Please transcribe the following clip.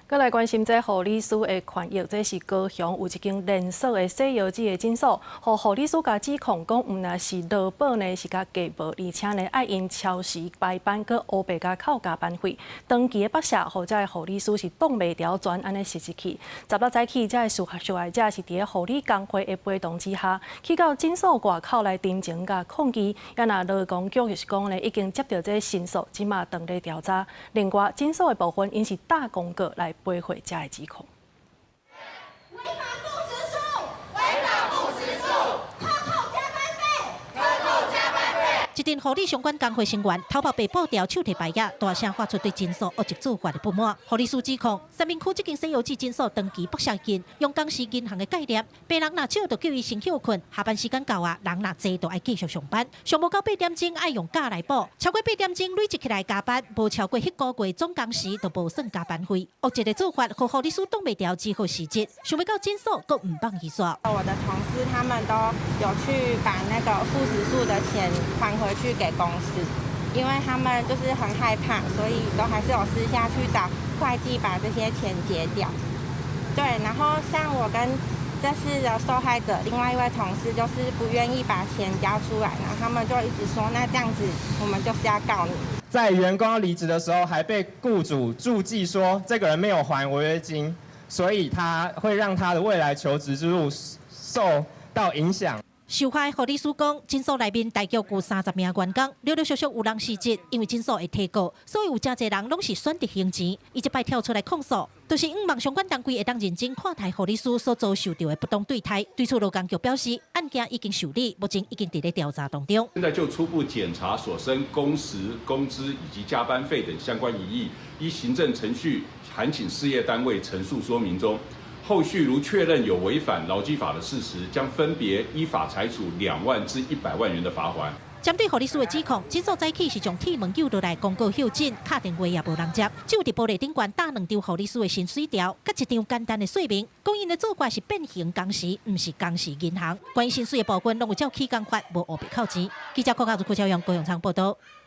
閣來關心這護理師的權益，這是高雄有一間連鎖的洗腰子的診所，予護理師共指控講，毋但是勞保呢是共計無，而且呢愛𪜶超時排班，閣烏白共扣加班費，長期的剝削，予這个護理師是擋袂牢，全按呢辭職去。16早起，這个受害者是佇咧護理工會的陪同之下，去到診所外口來陳情佮抗議。啊若勞工局就是講呢，已經接著這个申訴，這馬正咧調查。另外，診所的部分，𪜶是打公告來駁回這个指控。違法付時數，違法付時數，克扣加班費，克扣加班費。一陣護理相關工會成員頭目白布條手提牌仔，大聲發出對診所惡質做法的不滿。護理師指控，三民區這間洗腰子診所長期剝削𪜶，用工時銀行的概念，病人若少就叫伊先歇睏，下班時間到啊，人若濟就愛繼續上班。上無夠8點鐘愛用假來補，超過八點鐘累積起來加班，無超過彼個月總工時就無算加班費。惡質的做法，予護理師擋袂牢，只好辭職。想欲到診所，閣毋放伊煞。我的同事他們都有去把那個付時數的錢還回去給公司，因為他們就是很害怕，所以都還是有私下去找會計把這些錢結掉。對，然後像我跟這次的受害者另外一位同事，就是不願意把錢交出來，然後他們就一直說，那這樣子我們就是要告你。在員工離職的時候，還被僱主註記說這個人沒有還違約金，所以他會讓他的未來求職之路受到影響。受害護理師講，診所內面大約有30名員工，陸陸續續有人辭職，因為診所會提告，所以有誠濟人攏是選擇還錢。伊這擺跳出來控訴，就是向望相關單位會當認真看待護理師所遭受著的不當對待。對此，勞工局表示，案件已經受理，目前已經佇咧調查當中。現在就初步檢查所生工時、工資以及加班費等相關疑義，依行政程序函請事業單位陳述說明中。後續如確認有違反勞基法的事實，將分別依法裁處2萬至100萬元的罰鍰。針對護理師的指控，診所早起是將鐵門救落來公告休診，敲電話也無人接，只有佇玻璃頂懸貼兩張護理師的薪水條，佮一張簡單的說明，講𪜶的做法是變形工時，毋是工時銀行。關於薪水的部分，攏有照起工法，無烏白扣錢。記者郭家如、郭昭陽、高永昌報道。